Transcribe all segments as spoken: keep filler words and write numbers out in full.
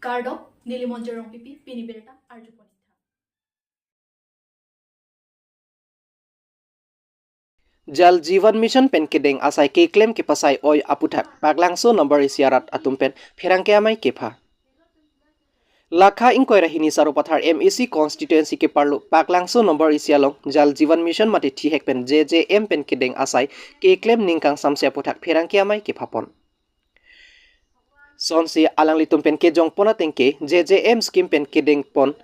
Kardom, neli Monjir Rongpipi, pini birta arjupon. Jal Jeevan Mission pen kedeng asai keklem kepasai oi aputhak Paklangso number isi arat atum pen pherangke amei kepha. Lakha ingkoi ra hini Sarupathar M A C constituency keparlo Paklangso number isi along Jal Jeevan Mission mate thihek pen J J M pen kedeng asai keklem ningkang samse aputhak pherangke amei kephapon. Sonsi alanglitum pen kejongpon atengke J J M scheme pen kedengpon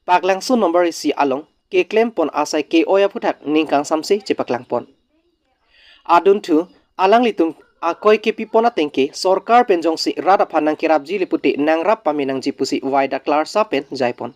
Paklangso number isi along keklempon asai ke-oi aputhak ningkang samse chepaklangpon. Adunthu alanglitum akoi kepipon atengke sorkar pen jongsi rat aphan nangkerapji le pute nangrap pame nangji pusi waida klarsa pen jaipon.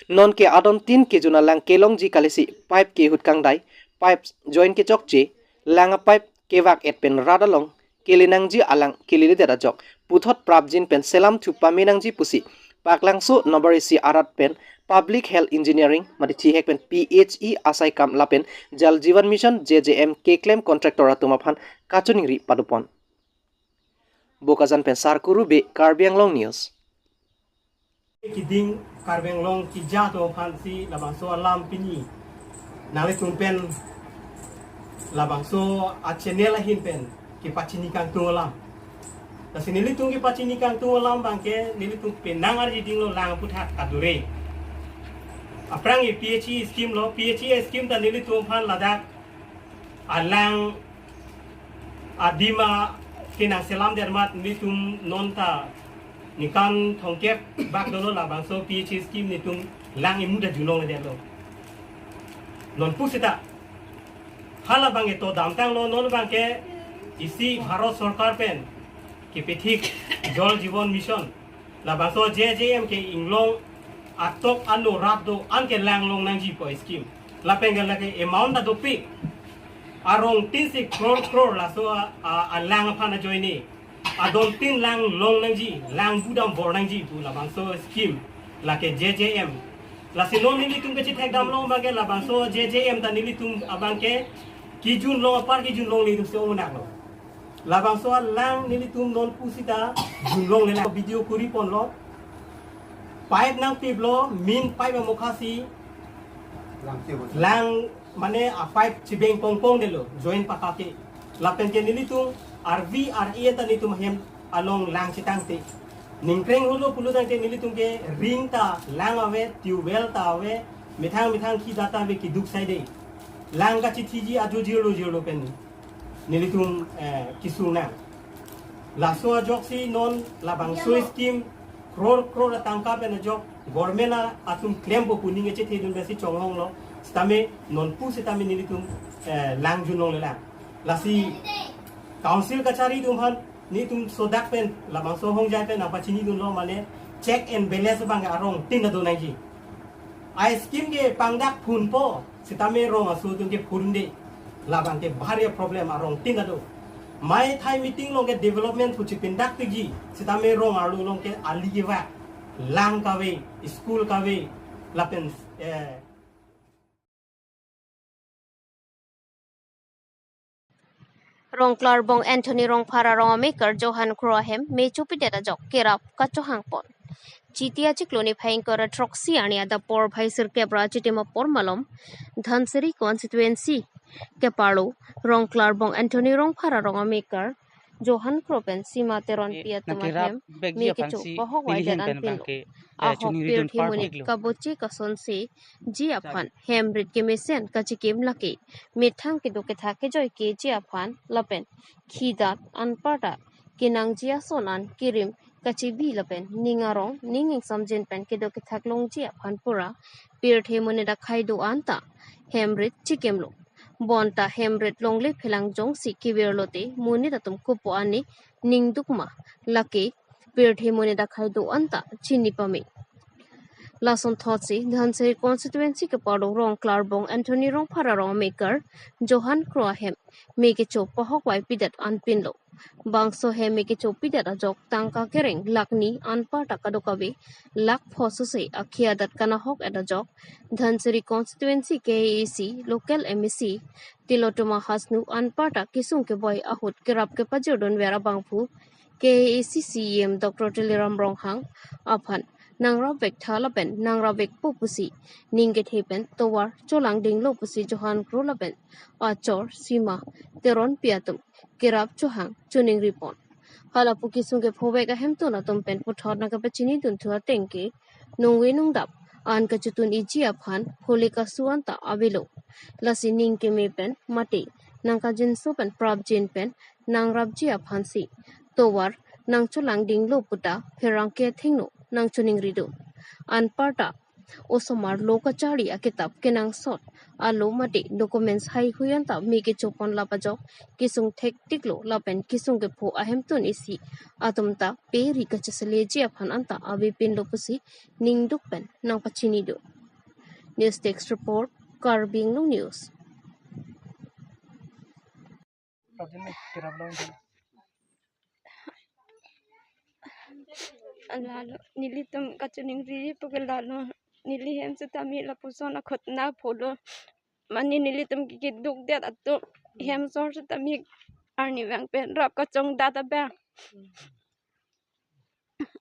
Nonke adon tin kejun alang kelongji kalisi pipe kehut kangdai, pipe join kechokche, lang a-pipe kevak et pen rat along kele nangji alang keleledet ajok puthot prapjin pen selam thu pame nangji pusi Paklangso number isi arat pen Public Health Engineering mate thihek pen P H E asai kam lapen Jal Jeevan Mission J J M keklem contractor atum aphan kachiningri padopon. Bokajan pen Sarkuru Bey, Karbi Anglong News. Keding Karbi Anglong keja atum aphansi labangso alam pini nanglitum pen labangso a-channel ahin pen kepachini kangtung alam. Lasi nelitum kepachini kangtung alam abangke nelitum penang arjidinglo lang aputhak kadure. Aphrang e P H E scheme lo, P H E scheme ta nelitum aphan ladak alang adim a kenang selam dermat nelitum nonta ningkan thomkep bak dolo labangso P H E scheme nelitum lang imu ta junlongledetlo. Non pusita hala abang eto damtanglo, non abangke isi Bharat Sorkar pen kepethik Jal Jeevan Mission labangso J J M ke inglong atok alo rap do anke lang long nangjipo scheme. Lapen ke lake amount ta dopik. Arong tin si crore crore laso a, a, alang aphan ajoine. Adon tin lang long nangji, lang budam bor nangji pu labangso scheme lake J J M. Lasi non nelitum kechethek damlong abangke labangso J J M ta nelitum abangke kejun long apar kejun longle itum se ongnak lo. Labangso alang nelitum non pusita junlongle lang video kuri ponlo. Pipe nangpiplo, main pipe amukhasi lang mane a-pipe chibeng pongpongdetlo, join pakake. Lapen ke nelitum arvi ar-e ta nelitum hem along lang chetangte. Ningkreng holo pulo tangte nelitum ke ring ta lang ave, tubewell ta ave, methang methang khi data ave keduk saide. Lang kachethiji ajo jirlo jirlo pen nelitum, eh, kesung nang. Laso ajoksi non labangso scheme crore crore atangka pen ajok government a atum klempo pu ning kachethedun besi chonghonglo. Sitame non pusitame nelitum, eh, lang junlongle lang. Lasi council kachari atum aphan nelitum sodak pen labangso hongjai pen nangpachinidunlo mane check and balance abang arong tin ta do nangji. A-scheme ke pangdak phunpo, sitame rong aso atum ke phunde. Labang ke bhari problem arong tin ta do. Mai thai meeting along ke development pu chipindak tiji, sitame rong arlo along ke ali kevak, lang kave, school kave, lapen, eh, Rongklarbong Anthony Rongphar arong amekar Johan Kro ahem me chopidet ajok kerap kachohangpon. Chiti achiklo niphai ingkoi ra throksi arni adap porphai sirkep ra chitim apor malom Dhansiri constituency keparlo Rongklarbong Anthony Rongphar arong amekar Johan Kro pen Sima Teronpi atum ahem me kecho pahok vaidet anpinlo. Ahok pirthe monit kaboche kasonse ji aphan hemrit kemesen kachikim lake methang kedo kethak kejoi keji aphan lapen khidat anparta kenangji ason an kirim kachebi lapen ning arong ning ingsamjin pen kedo kethak longji aphan pura pirthe monit akhai do-an ta hemrit chikimlo. Bonta hemrit longle phelang jongsi kevir lote monit atum kopo ani ning dukma lake pirthe monit akhai do-an ta chini pame. Lason thotsi Dhansiri constituency keparlo Rongklarbong Anthony Rongphar arong amekar Johan Kro ahem me kecho pahok vaipidet anpinlo. Bangso hem me kecho pidet ajok tangka kereng lakh ni anparta kadokave lakh pho sose akhi adat kanahok et ajok Dhansiri constituency K A A C local M A C Tilottama Hasnu anparta kesung keboi ahut kerap kepajirdunver abangphu K A A C C E M Doctor Tuliram Ronghang aphan nangrap vek tha lapen nangrap vekpo pusi ning kethe pen tovar cholangdinglo pusi Johan Kro lapen achor Sima Teronpi atum kerap chohang choningri pon. Halapu kesung kephovek ahemtun atum pen puthot nangkepachini dunthu ateng ke nungve nungdap an kachetun iji aphan phule kasu anta avelo. Lasi ning keme pen mate nangkajinso pen prapjin pen nangrapji aphansi tovar nangcholangdinglo puta pherangke athengno nangchoningri do. Anparta osomar lo kacharli akitap kenangsot alo mate documents haihui anta me kechopon lapajok kesung thektiklo lapen kesung kepho ahemtun isi atum ta pe ri kacheseleji aphan anta avepinlo pusi ningduk pen nangpachini do. News Desk Report, Karbi Anglong News. Lalo, nelitum kachoningri pu ke lalo, neli hem setame lapuson akhot na pholo. Mane nelitum ke keduk det atum hem sor setame arnivang pen rap kachongdat abang.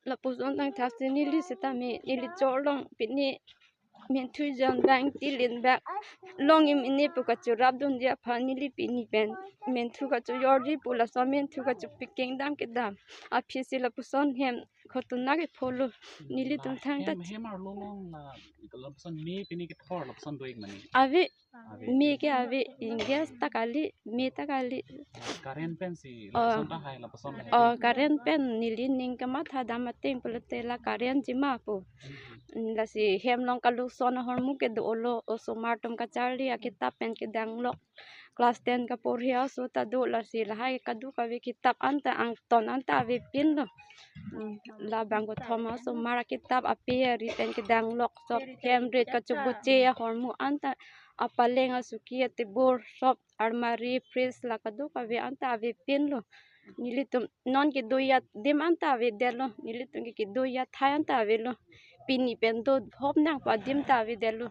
Lapuson tangthaksi neli setame neli chorlong pini menthu jon bang tilin bang long im ini pu kachorap dunji aphan neli pini pen menthu kachojorji pu laso menthu kachopikeng dam kedam aphisi lapuson hem khotuna ke pholo nelitum thangta. Hem, hem arlo long la lapuson me pini kethor lapuson do-ik mane. Ave, ave, me ke ave, ingges ta kali, me ta kali. Current pensi, oh, lapuson ta hai, lapuson hai. Oh, current pen neli ning kamatha dam ateng pulote la current ji ma pu. Hmm. Lasi hem long kalukson ahormu kedo-olo, osomar atum kacharli akitap pen kedanglok. Class ten kaporhi aso ta do lasi lahai kadokave kitap anta angton anta avepinlo. Hmm, labang kothom aso mar akitap ape ari pen kedanglok sop hem rit kachoboche ahormu anta apaleng asuki atebor sop armari fridge la kadokave anta avepinlo. Nelitum non kedo-ik adim anta avedetlo. Nelitum ke kedo-ik athai anta avelo. Pini pen do hop nangpo adim ta avedetlo.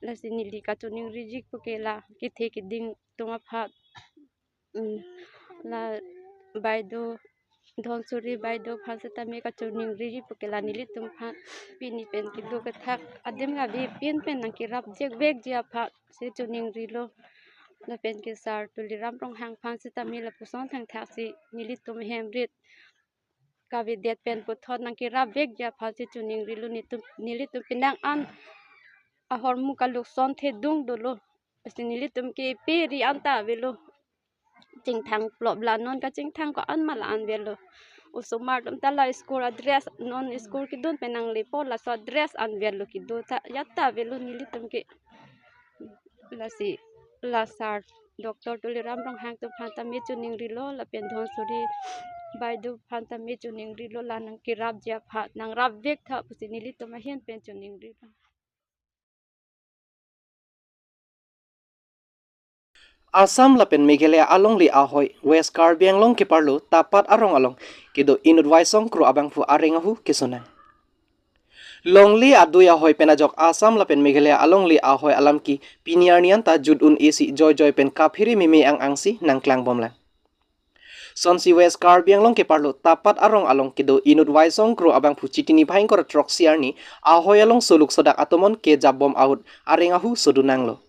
Lasi neli kachoningriji pu ke la kethe keding atum aphan. Hmm, la baido Dhonsuri baido aphan setame kachoningriji pu ke la nelitum aphan pini pen kedo kethak adim kavepin pen nangkerap jek vekji aphansi choningrilo. Lapen ke sar Tuliram Ronghang aphan setame lapuson thangthaksi nelitum hem rit kavedet pen puthot nangkerap vekji aphansi choningrilo. Nelitum, nelitum penang an ahormu kalukson thedung dolo. Lasi nelitum ke pe ri anta avelo. Chingthang plop la non kachingthang ko-an ma la-an avelo. Osomar atum ta la school adress non school kedun pen nanglepo laso adress an avelo kedo ta ya ta avelo nelitum ke. Lasi la sar Doctor Tuliram Ronghang atum aphan tame choningrilo lapen Dhonsuri baido aphan tame choningrilo la nangkerapji aphan nangrap vek tha pusi nelitum ahin pen choningrilo. Assam lapen Meghalaya alongle ahoi West Karbi Anglong keparlo Tapat arong along kedo inut Waisong Kro abangphu areng ahu kesonang. Longle adui ahoi pen ajok Assam lapen Meghalaya alongle ahoi alam ke pini arni anta jut un-e si joijoi pen kaphere meme ang-angsi nangklangbomlang. Sonsi West Karbi Anglong keparlo Tapat arong along kedo inut Waisong Kro abangphu Chitini Bhayangkor throksi arni ahoi along soluk sodak atomon kejapbom ahut areng ahu sodunanglo.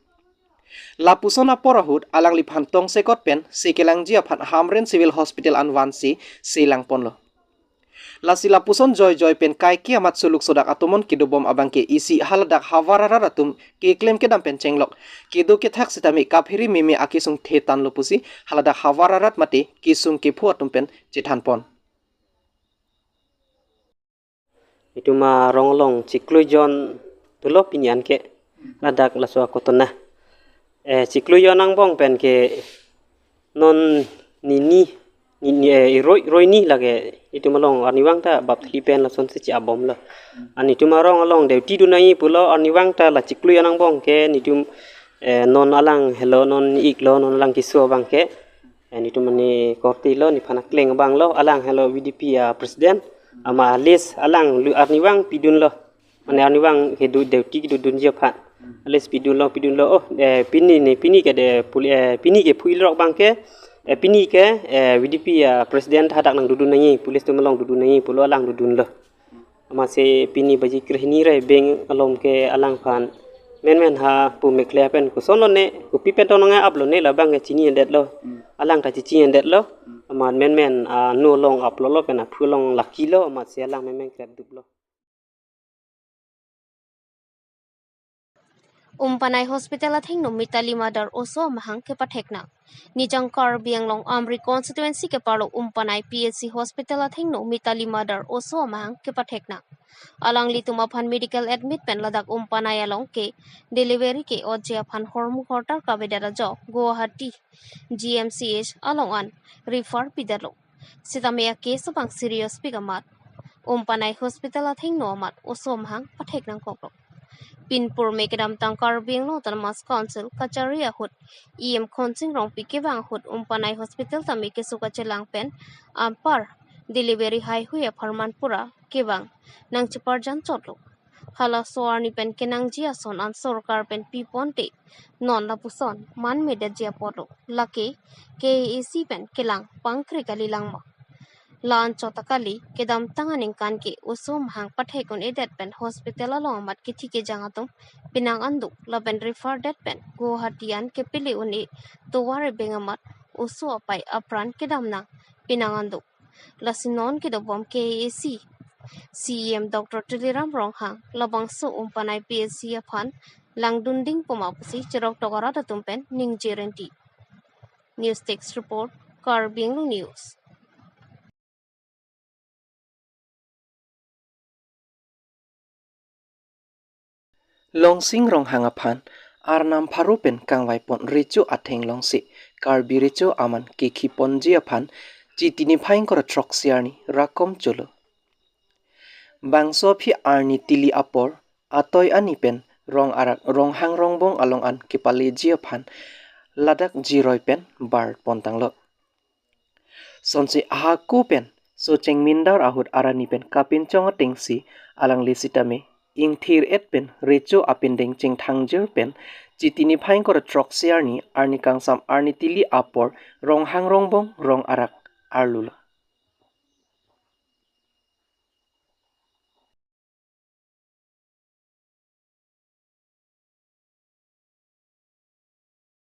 Lapuson apor ahut alangliphan tongsekot pen sekelangji aphan Hamren Civil Hospital an vansi selangponlo. Lasi lapuson joijoi pen kaike amat soluk sodak atomon kedobom abangke isi haladak havar arat atum keklem kedam pen chenglok kedo kethak setame kaphere meme akesung thetanlo pusi haladak havar arat mate kesung kepho atum pen chethanpon. Itum arong along chiklo jon dolo pini anke ladak laso akotona. Eh, chiklo jon angbong pen ke non nini, nini, eh, iroi, roini lake itum along arnivang ta bapthi pen lasonsi chijapbomlo. An itum arong along duty dun nangji pulo arnivang ta la chiklo jon angbong ke nitum, eh, non alang helo, non iklo, non alang keso abangke. Eh, nitum mane korte lo, nephan akleng abanglo, alang helo V D P a president, ama a list alang lu arnivang pidunlo. Mane arnivang kedo duty kedodunji aphan. A list pidunlo, pidunlo, oh, eh, pini ne, pini ke de, puli, eh, pini ke phuilrok abangke, Eh, pini ke, eh, V D P a president hadak nangdodun nangji, police atum along dodun nangji pulo, alang dodunlo. Amatsi pini baji krehini rai beng alom ke alangphan menmen ha pu mekhle pen kosonlo ne, kopi pen tonong aplo ne labang ke chini endetlo. Hmm. Alang ta chichi endetlo. Hmm. Amat menmen, ah, no along aplo lo pen aphu along lakilo, amatsi alang menmen krep duplo. Umpanai Hospital athengno Mitali mother oso amahang kepathek nang. Nijang Karbi Anglong Amri constituency keparlo Umpanai P H C hospital athengno Mitali mother oso amahang kepathek nang. Alanglitum aphan medical admit pen ladak Umpanai along ke delivery ke-otji aphan hormu hortar kavedet ajok Guwahati G M C H along an refer pidetlo. Sitame a-case abang serious pik amat Umpanai Hospital athengno amat oso amahang pathek nangkoklo. Pinpur me kedamtang Karbi Anglong Autonomous Council kachari ahut E M Khonsing Rongpi kevang ahut Umpanai Hospital tame keso kachelang pen anpar delivery haihui apharman pura kevang nangcheparjan chotlo. Halaso arni pen kenangji ason an sorkar pen piponte non lapuson man medetji apotlo. Lake K A A C pen kelang pangkre kalilang ma? La-anchot ta kali, kedamtang aningkan ke oso amahang pathek un-edet pen hospital along amat kethi kejang atum pinang an duk lapen refer det pen Guwahati an kepele un-e tovar ebeng amat oso apai apran kedam nang pinang an duk. Lasi non kedobom K A A C C E M Doctor Tuliram Ronghang labangso Umpanai P H C aphan langdun ding pu ma pusi cheroktok arat atum pen ningje renti. News Desk Report, Karbi Anglong News. Longsing Ronghang aphan Arnam pharo pen kangvaipon recho atheng longsi Karbi recho aman kekhiponji aphan Chiti niphai ingkoi ra throksi arni rakom cholo. Bangso aphi arni tili apor atoi ani pen rong arak Ronghang Rongbong along an kepaleji aphan ladak jiroi pen bar pontanglo. Sonsi ahako pen Socheng Mindar ahut arani pen kapinchong atengsi alangli sitame ingthir-et pen recho apindeng chingthangjir pen Chiti niphai ingkoi ra throksi arni, arni kangsam arni tili apor Ronghang Rongbong rong arak arlulo.